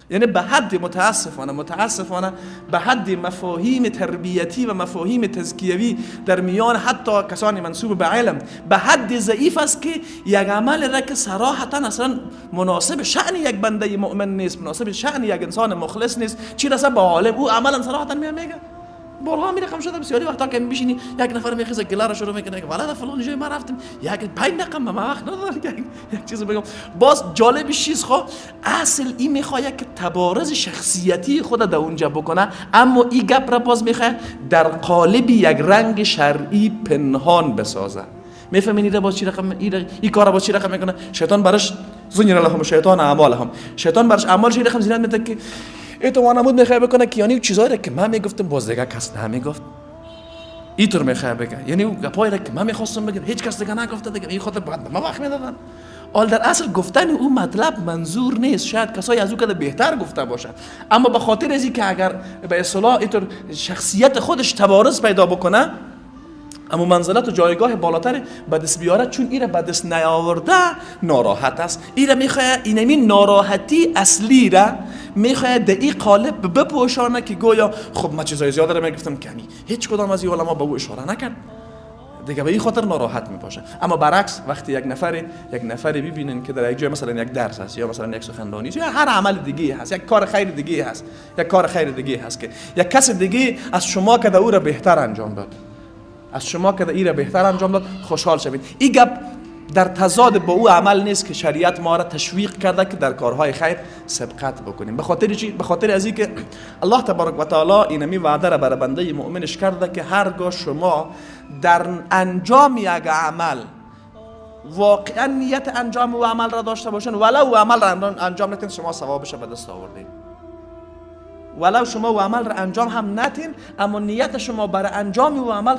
یعنی به حد متاسفانه به حد مفاهیم تربیتی و مفاهیم تزکیوی در میان حتی کسانی منسوب به علم به حد ضعیف است که یک عمل را که صراحتا اصلا مناسب شأن یک بنده مؤمن نیست، مناسب شأن یک انسان مخلص نیست، چی رسه به عالم، او عملا صراحتا میگه. بارها می رقم شده بسیاری وقتا که میشینی یک نفر میخیزه گله را شروع میکنه که والا فلان جای ما رفتم یک 5 دقیقه ما وقت ندارم یک چیز بگم. باز جالبش چیز خو اصل این میخواد که تبارز شخصیتی خود در اونجا بکنه، اما این گپ را باز میخواد در قالب یک رنگ شرعی پنهان بسازه. میفهمین این باز چی رقم این کارا باز چی رقم میکنه؟ شیطان براش زین لهم شیطان اعمالهم، شیطان براش اعمالش رقم زینت میده که ایتو وانمود میخواد بکنه که یعنی چیزایی که من میگفتم باز دیگه کس نمیگفت، اینطور میخواد بگه، یعنی اون گپایی که من میخواستم بگم هیچ کس دیگه نگفته دیگه، این خاطر بعد ما وقت میدادن. حال در اصل گفتن او مطلب منظور نیست، شاید کسایی از او که بهتر گفته باشه، اما به خاطر از اینکه اگر به اصطلاح اینطور شخصیت خودش تبارز پیدا بکنه، اما منزلت و جایگاه بالاتر به دست بیاره، چون ایره به دست نیاورده ناراحت است. ایره میخواد اینمی ناراحتی اصلی را میخواد در این قالب بپوشانه که گویا خب ما چیزای زیاد را میگفتم که هیچ کدام از این علما به او اشاره نکرد دیگه، به این خاطر ناراحت میباشه. اما برعکس وقتی یک نفری ببینن که در یک جای مثلا یک درس هست یا مثلا یک سخنرانی یا هر عمل دیگه هست، یک کار خیر دیگه هست، یک کار خیر دیگه هست که یک کس دیگه از شما که او را بهتر انجام داد، از شما که ای را بهتر انجام داد، خوشحال شوید. این گپ در تضاد با او عمل نیست که شریعت ما را تشویق کرده که در کارهای خیر سبقت بکنیم. به خاطر چی؟ به خاطر از اینکه الله تبارک و تعالی اینمی وعده را بر بنده مؤمنش کرده که هرگاه شما در انجام یک عمل واقعا نیت انجام او عمل را داشته باشین، ولو او عمل را انجام ندین، شما ثوابش را به دست آوردین. ولو شما و عمل را انجام هم نتین، اما نیت شما برای انجام و عمل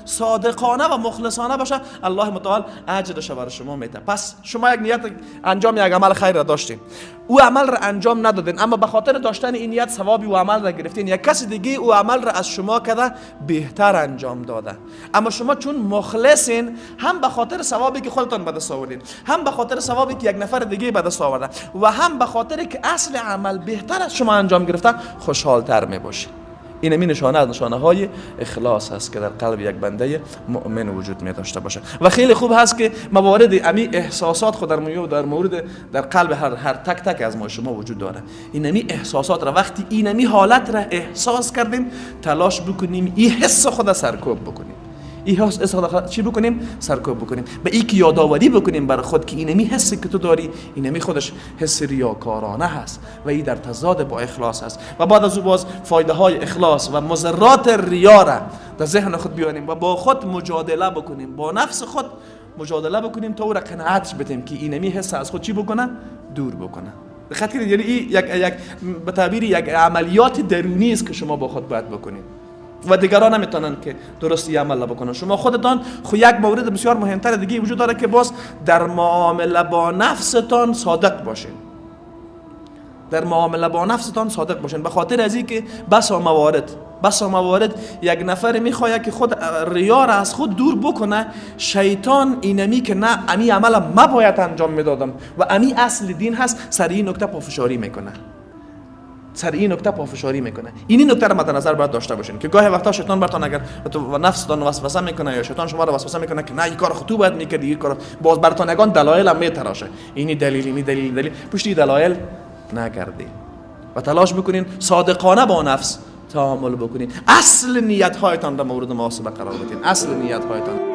صادقانه و مخلصانه باشه، الله متعال اجرش برای شما میده. پس شما یک نیت انجام یک عمل خیر را داشتین، او عمل را انجام ندادین، اما به خاطر داشتن این نیت ثوابی و عمل را گرفتین. یک کس دیگه او عمل را از شما کده بهتر انجام داده، اما شما چون مخلصین، هم به خاطر ثوابی که خودتان به دست آوردین، هم به خاطر ثوابی که یک نفر دیگه به دست آورده، و هم به خاطر که اصل عمل بهتر از شما انجام گرفته، خوشحالتر می باشی. این همین نشانه از نشانه های اخلاص هست که در قلب یک بنده مؤمن وجود می داشته باشه. و خیلی خوب هست که موارد امی احساسات خود در مورد در قلب هر تک تک از ما شما وجود داره. این امی احساسات را وقتی این امی حالت را احساس کردیم، تلاش بکنیم این حس خود سرکوب بکنیم، این حس خود چی بکنیم؟ سرکوب بکنیم، به این که یادآوری بکنیم برای خود که اینمی حسی که تو داری، اینمی خودش حس ریاکارانه هست و این در تضاد با اخلاص هست. و بعد از او باز فایده های اخلاص و مضرات ریا را در ذهن خود بیانیم و با خود مجادله بکنیم، با نفس خود مجادله بکنیم تا او را قناعت بدیم که اینمی حس از خود چی بکنه؟ دور بکنه. دقت کنید، یعنی این یک به تعبیر یک عملیات درونی است که شما با خود باید بکنید و دیگران نمیتونن که درست این عمل بکنن. شما خودتان خو یک مورد بسیار مهمتر دیگه وجود داره که باز در معامله با نفستان صادق باشین، در معامله با نفستان صادق باشین، به خاطر از اینکه بسا موارد یک نفر میخواد که خود ریا را از خود دور بکنه، شیطان اینمی که نه امی عمل ما باید انجام میدادم و امی اصل دین هست، سر این نکته پافشاری میکنه، سر این نکته پافشاری میکنه. این نکته رو مد نظر باید داشته باشین که گاهی وقتا شیطان براتون اگر و نفستان وسوسه میکنه یا شیطان شما رو وسوسه میکنه که نه این کار خود تو باید میکردی، این کار باز براتون یگان دلایل هم میتراشه، اینی دلیل اینی دلیل دلیل، پشت دلایل نگردی و تلاش بکنین صادقانه با نفس تعامل بکنین، اصل نیت هایتان را مورد محاسبه قرار بدین، اصل نیت هایتان.